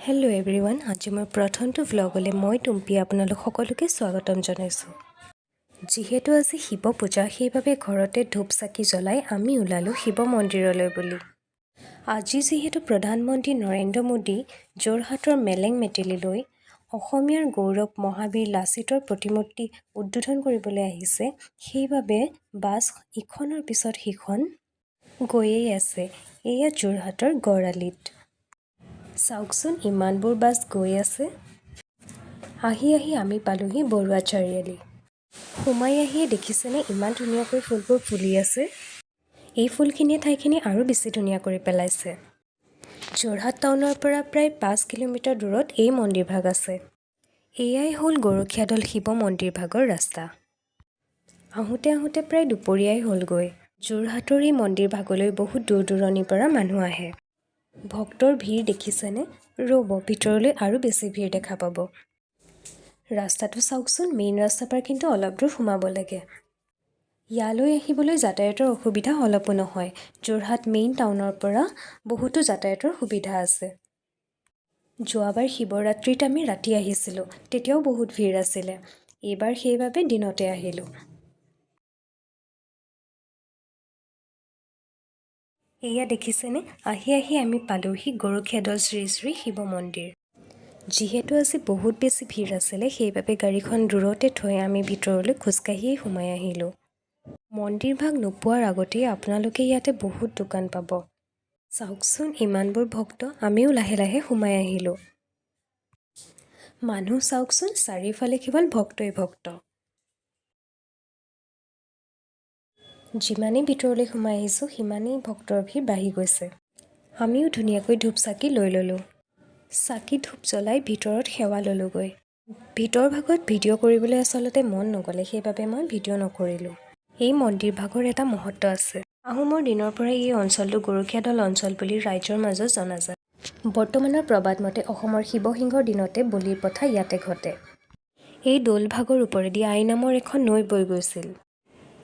Hello' everyone, আজি মোৰ প্ৰথমটো ভ্লগলৈ মই টুম্পী আপোনালোক সকলোকে স্বাগতম জনাইছোঁ। যিহেতু আজি শিৱ পূজা, সেইবাবে ঘৰতে ধূপ চাকি জ্বলাই আমি ওলালোঁ শিৱ মন্দিৰলৈ বুলি। আজি যিহেতু প্ৰধানমন্ত্ৰী নৰেন্দ্ৰ মোদী যোৰহাটৰ মেলেং মেটেলিলৈ অসমীয়াৰ গৌৰৱ মহাবীৰ লাচিতৰ প্ৰতিমূৰ্তি উদ্বোধন কৰিবলৈ আহিছে, সেইবাবে বাছ ইখনৰ পিছত সিখন গৈয়েই আছে। এয়া যোৰহাটৰ গড়আলিত চাওকচোন, ইমানবোৰ বাছ গৈ আছে। আহি আহি আমি পালোহি বৰুৱা চাৰিআলি। সোমাই আহিয়ে দেখিছেনে ইমান ধুনীয়াকৈ ফুলবোৰ ফুলি আছে। এই ফুলখিনিয়ে ঠাইখিনি আৰু বেছি ধুনীয়া কৰি পেলাইছে। যোৰহাট টাউনৰ পৰা প্ৰায় 5 কিলোমিটাৰ দূৰত এই মন্দিৰভাগ আছে। এয়াই হ'ল গৰখীয়াদল শিৱ মন্দিৰভাগৰ ৰাস্তা। আহোঁতে আহোঁতে প্ৰায় দুপৰীয়াই হ'লগৈ। যোৰহাটৰ এই মন্দিৰভাগলৈ বহুত দূৰ দূৰণিৰ পৰা মানুহ আহে। ভক্তৰ ভিৰ দেখিছেনে? ৰ'ব, ভিতৰলৈ আৰু বেছি ভিৰ দেখা পাব। ৰাস্তাটো চাওকচোন, মেইন ৰাস্তাৰ পৰা কিন্তু অলপ দূৰ সোমাব লাগে। ইয়ালৈ আহিবলৈ যাতায়াতৰ অসুবিধা অলপো নহয়। যোৰহাট মেইন টাউনৰ পৰা বহুতো যাতায়াতৰ সুবিধা আছে। যোৱাবাৰ শিৱৰাত্ৰিত আমি ৰাতি আহিছিলোঁ, তেতিয়াও বহুত ভিৰ আছিলে। এইবাৰ সেইবাবে দিনতে আহিলোঁ। এয়া দেখিছেনে? আহি আহি আমি পালোহি গৰখীয়াদল শ্ৰী শ্ৰী শিৱ মন্দিৰ। যিহেতু আজি বহুত বেছি ভিৰ আছিলে, সেইবাবে গাড়ীখন দূৰতে থৈ আমি ভিতৰলৈ খোজকাঢ়িয়েই সোমাই আহিলোঁ। মন্দিৰভাগ নোপোৱাৰ আগতেই আপোনালোকে ইয়াতে বহুত দোকান পাব। চাওকচোন ইমানবোৰ ভক্ত। আমিও লাহে লাহে সোমাই আহিলোঁ। মানুহ চাওকচোন, চাৰিওফালে কেৱল ভক্তই ভক্ত। যিমানেই ভিতৰলৈ সোমাই আহিছোঁ, সিমানেই ভক্তৰ ভিৰ বাঢ়ি গৈছে। আমিও ধুনীয়াকৈ ধূপ চাকি লৈ ল'লোঁ। চাকি ধূপ জ্বলাই ভিতৰত সেৱা ল'লোগৈ। ভিতৰ ভাগত ভিডিঅ' কৰিবলৈ আচলতে মন নগ'লে, সেইবাবে মই ভিডিঅ' নকৰিলোঁ। এই মন্দিৰভাগৰ এটা মহত্ব আছে। আহোমৰ দিনৰ পৰাই এই অঞ্চলটো গৰখীয়াদল অঞ্চল বুলি ৰাইজৰ মাজত জনাজাত। বৰ্তমানৰ প্ৰবাদ মতে অসমৰ শিৱসিংহৰ দিনতে বলিৰ প্ৰথা ইয়াতে ঘটে। এই দৌলভাগৰ ওপৰেদি আই নামৰ এখন নৈ বৈ গৈছিল।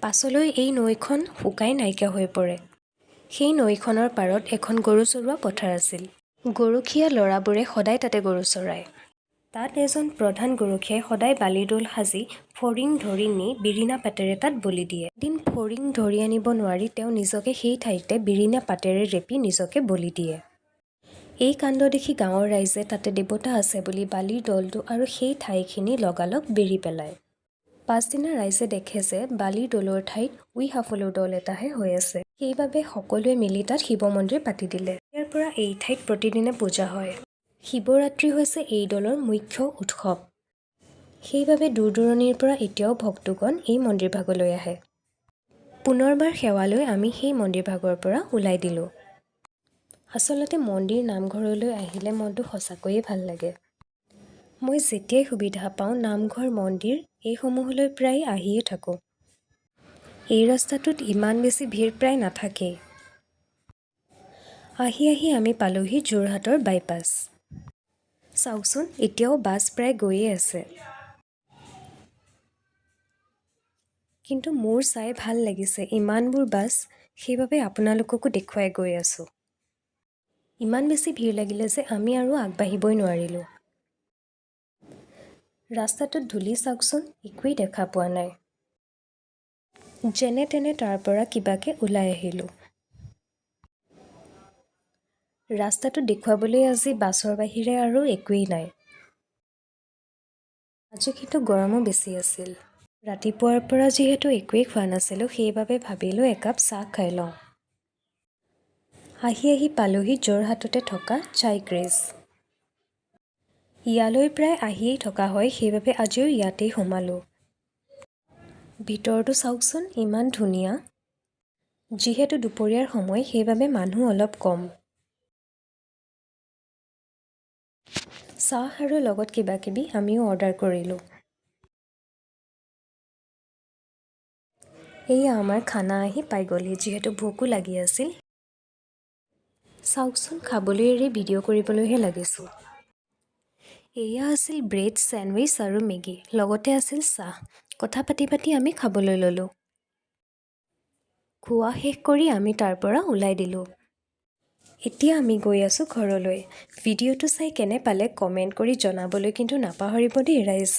পাছলৈ এই নৈখন শুকাই নাইকিয়া হৈ পৰে। সেই নৈখনৰ পাৰত এখন গৰু চৰোৱা পথাৰ আছিল। গৰখীয়া ল'ৰাবোৰে সদায় তাতে গৰু চৰায়। তাত এজন প্ৰধান গৰখীয়াই সদায় বালিৰ দৌল সাজি ফৰিং ধৰি নি বিৰিণা পাতেৰে তাত বলি দিয়ে। এদিন ফৰিং ধৰি আনিব নোৱাৰি তেওঁ নিজকে সেই ঠাইতে বিৰিণা পাতেৰে ৰেপি নিজকে বলি দিয়ে। এই কাণ্ড দেখি গাঁৱৰ ৰাইজে তাতে দেৱতা আছে বুলি বালিৰ দৌলটো আৰু সেই ঠাইখিনি লগালগ বেৰি পেলায়। পাছদিনা ৰাইজে দেখে যে বালিৰ দৌলৰ ঠাইত উঁই হাফলুৰ দৌল এটাহে হৈ আছে। সেইবাবে সকলোৱে মিলি তাত শিৱ মন্দিৰ পাতি দিলে। ইয়াৰ পৰা এই ঠাইত প্ৰতিদিনে পূজা হয়। শিৱৰাত্ৰি হৈছে এই দৌলৰ মুখ্য উৎসৱ। সেইবাবে দূৰ দূৰণিৰ পৰা এতিয়াও ভক্তগণ এই মন্দিৰভাগলৈ আহে। পুনৰবাৰ সেৱা লৈ আমি সেই মন্দিৰভাগৰ পৰা ওলাই দিলোঁ। আচলতে মন্দিৰ নামঘৰলৈ আহিলে মনটো সঁচাকৈয়ে ভাল লাগে। মই যেতিয়াই সুবিধা পাওঁ, নামঘৰ, মন্দিৰ এইসমূহলৈ প্ৰায় আহিয়ে থাকোঁ। এই ৰাস্তাটোত ইমান বেছি ভিৰ প্ৰায় নাথাকেই। আহি আহি আমি পালোহি যোৰহাটৰ বাইপাছ। চাওকচোন, এতিয়াও বাছ প্ৰায় গৈয়ে আছে। কিন্তু মোৰ চাই ভাল লাগিছে ইমানবোৰ বাছ, সেইবাবে আপোনালোককো দেখুৱাই গৈ আছোঁ। ইমান বেছি ভিৰ লাগিলে যে আমি আৰু আগবাঢ়িবই নোৱাৰিলোঁ। ৰাস্তাটোত ধূলি চাওকচোন, একোৱেই দেখা পোৱা নাই। যেনে তেনে তাৰ পৰা কিবাকে ওলাই আহিলোঁ। ৰাস্তাটো দেখুৱাবলৈ আজি বাছৰ বাহিৰে আৰু একোৱেই নাই। আজি কিন্তু গৰমো বেছি আছিল। ৰাতিপুৱাৰ পৰা যিহেতু একোৱেই খোৱা নাছিলোঁ, সেইবাবে ভাবিলোঁ একাপ চাহ খাই লওঁ। আহি আহি পালোহি যোৰহাটতে থকা চাই ক্ৰেজ। ইয়ালৈ প্ৰায় আহিয়েই থকা হয়, সেইবাবে আজিও ইয়াতেই সোমালোঁ। ভিতৰটো চাওকচোন, ইমান ধুনীয়া। যিহেতু দুপৰীয়াৰ সময়, সেইবাবে মানুহ অলপ কম। চাহ আৰু লগত কিবা কিবি আমিও অৰ্ডাৰ কৰিলোঁ। এয়া আমাৰ খানা আহি পাই গ'লহি। যিহেতু ভোকো লাগি আছিল। চাওকচোন, খাবলৈ এৰি ভিডিঅ' কৰিবলৈহে লাগিছোঁ। এয়া আছিল ব্ৰেড, চেণ্ডউইচ আৰু মেগী, লগতে আছিল চাহ। কথা পাতি পাতি আমি খাবলৈ ল'লোঁ। খোৱা শেষ কৰি আমি তাৰ পৰা ওলাই দিলোঁ। এতিয়া আমি গৈ আছোঁ ঘৰলৈ। ভিডিঅ'টো চাই কেনে পালে কমেণ্ট কৰি জনাবলৈ কিন্তু নাপাহৰিব দেই ৰাইজ।